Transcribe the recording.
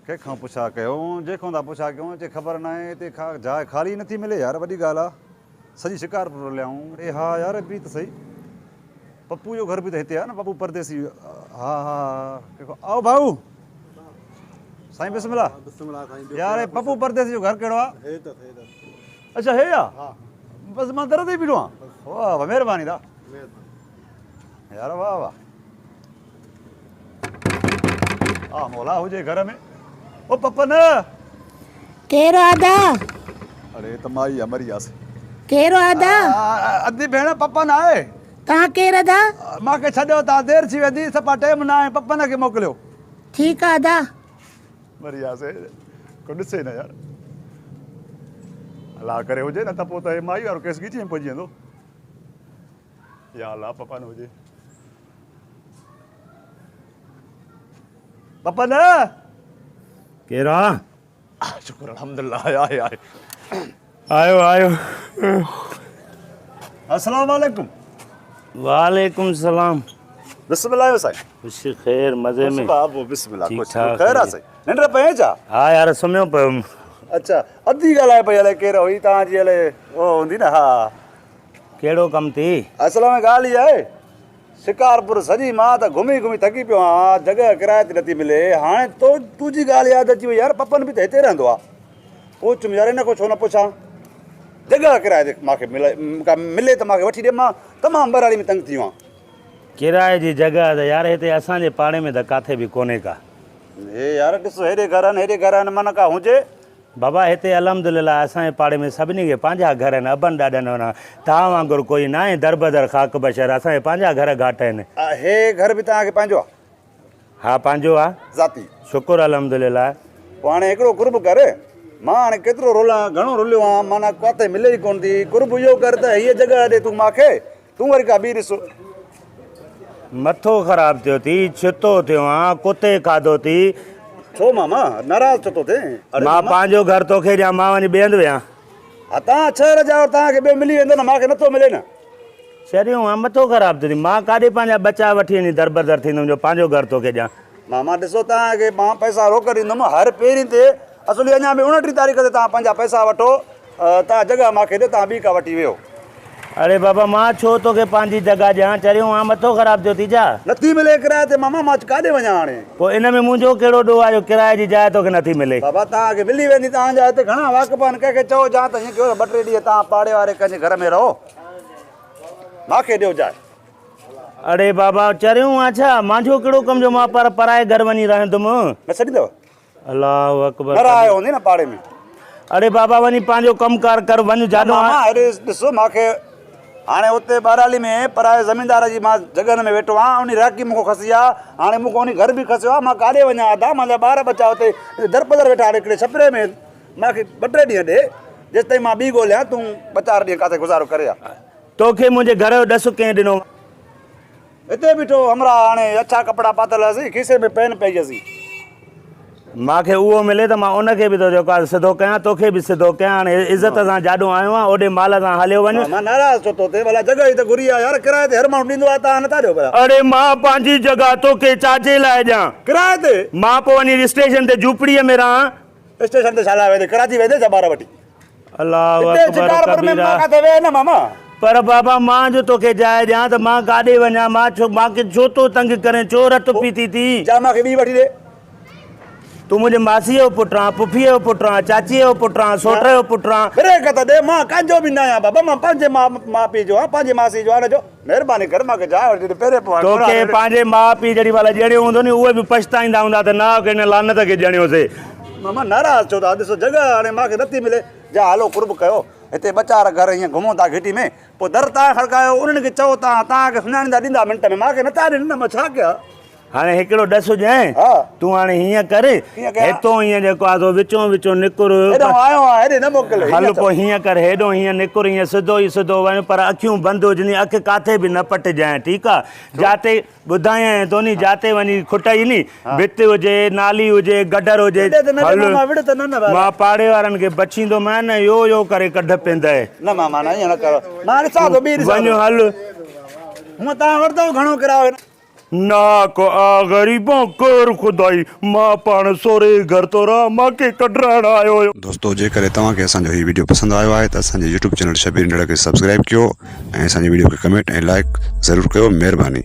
ڪنهن کان پڇا ڪيون، جنهن کان ٿا پڇا ڪيون، چي خبر ناهي، هتي ڪا جاء خالي ئي نٿي ملي يار وڏي ڳالهه آ، سڄي شڪارپور رليائون. اڙي ها يار بيهه ته سهي، پپو جو گهر به ته هتي آ نه، پپو پرديسي، ها ها ها ڪنهن کان، آئو ڀائو، سائين بسم الله، يار هي پپو پرديسي جو گهر ڪهڙو آ؟ اڇا هي آ، بس مان در تي ئي بيٺو آهيان، واهه واهه مهرباني دا يار واهه واهه. آ مولا هجي گهر ۾ او پپن. ڪير آ ادا؟ اڙي ته مائي آ مري آس. ڪير آ ادا؟ ادي ڀيڻ پپن آهي. توهان ڪير ادا؟ مان کي ڇڏيو تان دير ٿي ويندي صفا ٽيم ناهي پپن کي موڪليو. ٺيڪ آ ادا. مري آس ڪو ڏسي نه يار. الله ڪري هجي نه ته پوء ته هي مائي وارو ڪيس ڳچي ۾ پئجي ويندو. يا الله پپن هجي. پپن! ڪير آ؟ شڪر الحمدلله آهي آهي آهي. آيو آيو. السلام عليڪم. وعليڪم السلام. بسم الله آهيو سائين. خوش خير مزي ۾. خوش بابو بسم الله خوش خير آ سائين. ننڊ پئي ڇا؟ ها يار سمهيو پيو هيم. اڇا ادي ڳالهائي پئي الائي ڪير هئي توهان جي الائي او هوندي نه ها. ڪهڙو ڪم ٿي؟ اصل ۾ ڳالهه اها آهي شڪارپور سڄي مان ته گهمي گهمي ٿڪي پيو آهيان، جڳهه ڪرائي تي نٿي ملي. هاڻي تو تنهنجي ڳالهه ياد اچي وئي يار پپن به ته هتي رهندو آهي. پوء چيم يار هن کان ڇو نه پڇان. جڳهه ڪرائي تي مان کي ڪا ملي ته مان کي وٺي ڏي مان تمام ٻهراڙي ۾ تنگ ٿي ويو آهيان. ڪرائي جي جڳهه ته يار هتي اسان جي پاڙي ۾ ته ڪاٿي به ڪونهي ڪا. هي يار ڏس هيڏي گهر آهن هيڏي گهر آهن من ڪا هجي. بابا هتي الحمدلله اسان جي پاڙي ۾ سڀني کي پنهنجا گهر آهن ابن ڏاڏن وارا توهان وانگر ڪوئي ناهي دربدر خاڪ بشر اسان جي پنهنجا گهر گهاٽ آهن. هي گهر به توهان کي پنهنجو آ؟ ها پنهنجو آ. ذاتي. شڪر الحمدلله. پوء هاڻي هڪڙو قرب ڪر مان هاڻي ڪيترو رولان گهڻو رليو آهيان معنيٰ ڪاٿي ملي ئي ڪونه ٿي قرب اهو ڪر ته هيء جڳهه ڏي تون مان کي تون وري ڪا ٻي ڏس. مٿو خراب ٿيو ٿي، ڇتو ٿيو آن، ڪتي کاڌو ٿي. ڇو ماما، ناراض ڇو ٿو ٿين؟ اڙي مان ماما. پنهنجو گهر توکي ڏيان، مان وڃي ٻئي هنڌ ويهان. ها تان شهر جا آهيو، توهان کي ٻيو ملي ويندو نه، مان کي نٿو ملي نه. چريو آن، مٿو خراب ٿيو ٿي، مان ڪاڏي پنهنجا ٻچا وٺي وڃي دربدر ٿيندم جو پنهنجو گهر توکي ڏيان. ماما ڏسو توهان کي مان پئسا روڪ ڏيندم، هر پهرين تي، اصلي اڃا به اڻٽيهه تاريخ تي توهان پنهنجا پئسا وٺو. تان جڳهه مان کي ڏي، تان ٻي ڪا وٺي ويهو. اڙي بابا مان ڇو توکي پنهنجي جڳهه ڏيان، چريو آهان مٿو خراب ٿيو ٿي ڇا؟ نٿي ملي ڪرائي تي ماما، مان ڪاڏي وڃان هاڻي؟ پوء ان ۾ منهنجو ڪهڙو ڏوهه آهي جو ڪرائي جي جاء توکي نٿي ملي؟ بابا توهان کي ملي ويندي، توهان جا هتي گهڻا واقف آهن، ڪنهن کي چئو جان ته ائين ڪيو ته ٻه ٽي ڏينهن توهان پاڙي واري ڪنهن جي گهر ۾ رهو، مان کي ڏيو جاء. اڙي بابا چريو آهان ڇا، مانجهو ڪهڙو ڪم جو مان پر پرائي گهر وڃي رهندم. نه ڇڏيندؤ؟ الله اڪبر نه رهايو هوندي نه پاڙي ۾. اڙي بابا وڃي پنهنجو ڪم ڪار ڪر وڃ جاڏو ماما هيڏي ڏس ماکي هاڻي اتي ٻهراڙي ۾ پرائي زميندار جي مان جڳهن ۾ ويٺو آهيان انهي راڪي مون کان کسي آ هاڻي مون کان انهي گهر به کسيو آ مان ڪاڏي وڃان ادا مانجا ٻار ٻچا اتي درپدر ويٺا آهن هڪڙي ڇپري ۾ ماکي ٻه ٽي ڏينهن ڏي جيستائين مان ٻي ڳوليان تون ٻه چار ڏينهن ڪاٿي گذارو ڪري آ. توکي منهنجي گهر جو ڏس ڪنهن ڏنو؟ هتي بيٺو همراهه هاڻي اڇا ڪپڙا پاتل هئس، کيسي ۾ پين پئي هئس. مان کي اهو ملي ته مان ان کي به ٿو جيڪو آهي سڌو ڪيان، توکي به سڌو ڪيان، هاڻي عزت سان جاڏو آيو آهيان اوڏي مال سان هليو وڃ. مان ناراض ڇو ٿو ٿئين ڀلا جڳهه ئي ته گهري آهي يار ڪرائي تي هر ماڻهو ڏيندو آهي توهان نٿا ڏيو ڀلا. اڙي مان پنهنجي جڳهه توکي ڇاجي لاء ڏيان؟ ڪرائي تي؟ مان پوء وڃي اسٽيشن تي جهوپڙيء ۾ رهان. اسٽيشن تي ڇا لاء ويندين ڪراچي ويندين ڇا ٻار وٺي؟ الله هتي اڪبر شڪارپور ۾ ڪبيرا. مان ڪاٿي ويهه نه ماما. پر بابا مان جو توکي جاء ڏيان ته مان ڪاڏي وڃان مان ڇو مان کي ڇو ٿو تنگ ڪرين ڇو رت پيتي ٿي. جا مان کي ٻي وٺي ڏي. تون منهنجي ماسيء جو پٽ آن پڦيء جو پٽ آن چاچيء جو پٽ آن سوٽ جو پٽ آن. بريڪ ته ڏي مان ڪنهن جو به نه آهيان بابا مان پنهنجي ماء پيء جو آهيان پنهنجي ماسيء جو آهيان ان جو مهرباني ڪر مان کي جاء وٺي ڏي پهرين پوء توکي پنهنجي ماء پيء جهڙي مهل ڄڻيو هوندو ني اهي به پڇتائيندا هوندا ته نه هن لعنت کي ڄڻيوسي. ماما ناراض ڇو ٿا ڏسو جڳهه هاڻي مان کي نٿي ملي جا هلو قرب ڪيو هتي ٻه چار گهر هيئن گهمون ٿا گهٽي ۾ پوء در تان کڙڪايو انهن کي چئو تان تان کي سڃاڻيندا ڏيندا منٽ ۾ مان کي نٿا ڏين نه مان ڇا ڪيان. هاڻي هڪڙو ڏس هجين تون هاڻي هيئن ڪر هتو هيئن جيڪو آ سو وچون وچون نڪر هيڏانهن آيو آهيان هيڏي نه موڪل هل پوء هيئن ڪر هيڏو هيئن نڪر هيئن سڌو ئي سڌو وڃ پر اکيون بند هجني اک ڪاٿي به نه پٽجانء ٺيڪ آ جاتي ٻڌايانء ٿو ني جاتي وڃي کٽئي ني ڀت هجي نالي هجي گڊر هجي هل مان پاڙي وارن کي بڇيندومانء نه يو يو ڪري ڪڍ پيندء. نه ماما نه ائين نه ڪر مان ڏسان ٿو ٻي ڏسان وڃ هل. هونء تان وٺندؤ گهڻو ڪرايو. ناڪ آ غريبان ڪير خدائي مان پاڻ سوري گهر ٿو رهان مان کي ڪڍرائڻ آيو هيو. دوستو جيڪڏهن توهان کي اسان جو هي وڊيو پسند آيو آهي ته اسان جي يوٽيوب چينل شبير انڙ کي سبسڪرائيب ڪيو ۽ اسان جي وڊيو کي ڪمينٽ ۽ لائيڪ ضرور ڪيو مهرباني.